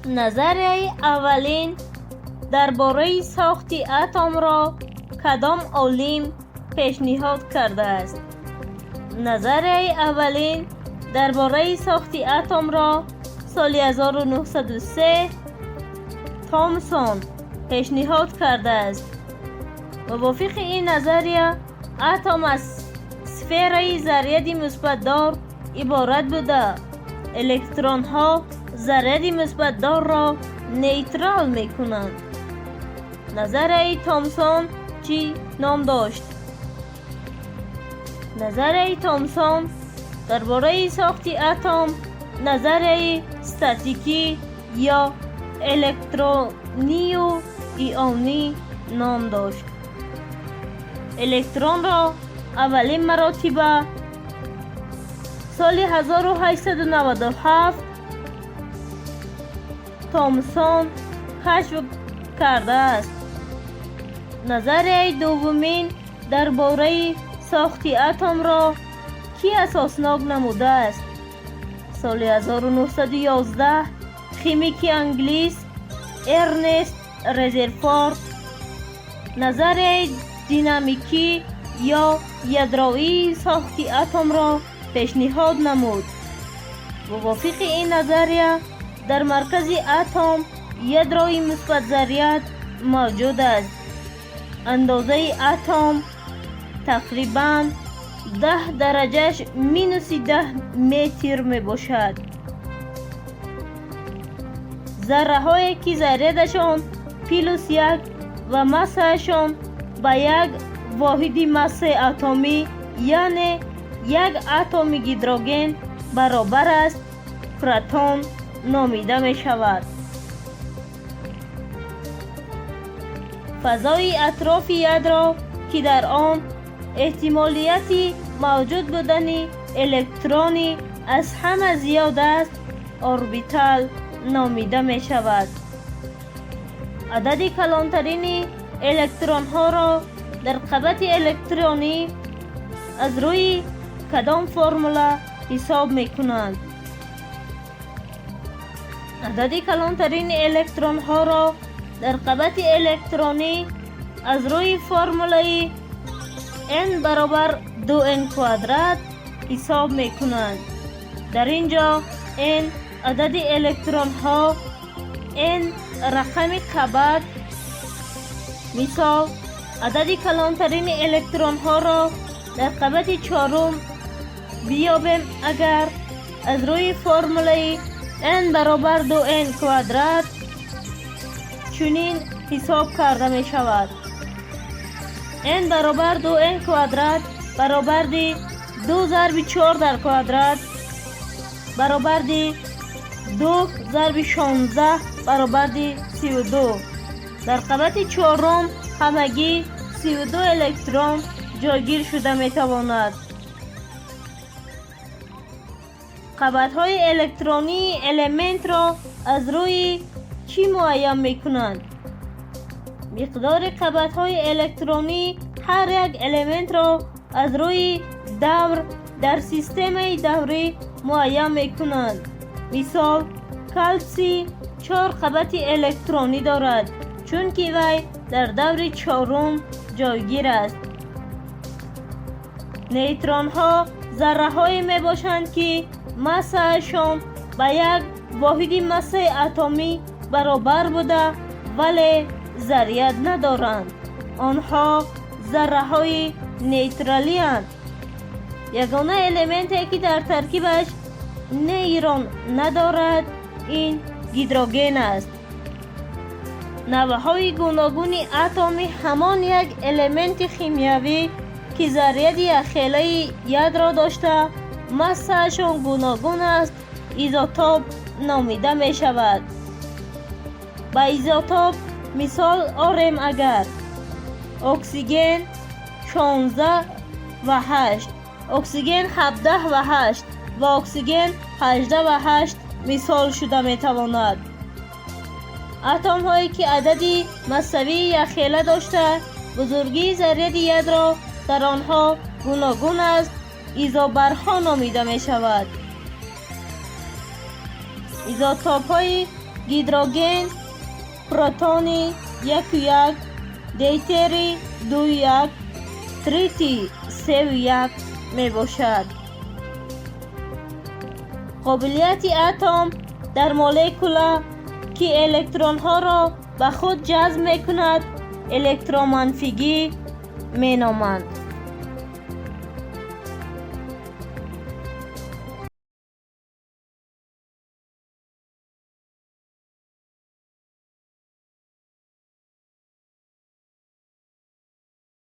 Назарияи аввалин дар бораи сохти атомро кадом олим пешниҳод кардааст? Назарияи аввалин дар бораи сохти атомро соли 1903 Томсон пешниҳод кардааст. Мувофиқи ин назария, атом аз сфераи заряди мусбатдор иборат буда, электронҳо заряди мусбатдорро нейтрал мекунанд. Назарияи Томсон чӣ ном дошт? Назарияи Томсон дар бораи сохти атом назарияи статикӣ ё электронию ионӣ ном дошт. Электронро аввалин маротиба соли 1897 Томсон кашф кардааст. Назарияи дуввумин дар бораи сохти атомро кӣ асоснок намудааст? Соли 1911 химики англис Эрнест Резерфорд назарияи динамикӣ ё ядроии сохти атомро пешниҳод намуд. Мувофиқи ин назария, дар маркази атом ядрои мусбатзаряд мавҷуд аст. Андозаи атом тақрибан 10 дараҷаш минуси 10 метр мебошад. Зарраҳое, ки зарядашон +1 ва массаашон ба як воҳиди массаи атомӣ, яъне як атоми гидроген баробар аст, протон номида мешавад. Фазои атрофи ядро, ки дар он эҳтимолияти мавҷуд будани электронӣ аз ҳама зиёд аст, орбитал номида мешавад. Адади калонтарини электронҳоро дар қабати электронӣ аз рӯи кадом формула ҳисоб мекунанд? Адади калонтарини электронҳоро дар қабати электронӣ аз рӯи формулаи n баробар 2n квадрат ҳисоб мекунанд. Дар ин ҷо n адади электронҳо, n рақами қабат. Мисол, адади калонтарини электронҳоро дар қабати чорум биёбем агар, аз рӯи формулаи n баробар 2n квадрат чунин ҳисоб карда мешавад: n баробар 2n квадрат баробарди 2 зарби 4 дар квадрат баробарди 2 зарби 16 баробарди 32. Дар қабати чорум ҳамагӣ 32 электрон ҷойгир шуда метавонад. Қабатҳои электронии элементро аз рӯи чӣ муайян мекунанд? Миқдори қабатҳои электронии ҳар як элементро аз рӯи давр дар системаи даврӣ муайян мекунанд. Мисол, калсий чор қабати электронӣ дорад, чунки вай дар даври чорум ҷойгир аст. Нейтронҳо зарраҳое мебошанд, ки массаашон ба як воҳиди массаи атомӣ баробар буда, вале заряд надоранд. Онҳо зарраҳои нейтралианд. Ягона элементе, ки дар таркибаш нейтрон надорад, ин гидроген аст. Навъҳои гуногуни атоми ҳамон як элементи химиявӣ, ки заряди якхелаи ядро дошта, массаашон гуногун аст, изотоп номида мешавад. Ба изотоп мисол орем агар: оксиген 16 ва 8, оксиген 17 ва 8 ва оксиген 18 ва 8 мисол шуда метавонад. Атомҳое, ки адади массавии якхела дошта, бузургии заряди ядро дар онҳо гуногун аст, изобарҳо номида мешавад. Изотопҳои Гидроген протони 1,1, дейтерий 2,1, тритий 3,1 мебошад. Қобилияти атом дар молекула, ки электронҳоро ба худ ҷазб мекунад, электроманфигӣ меноманд.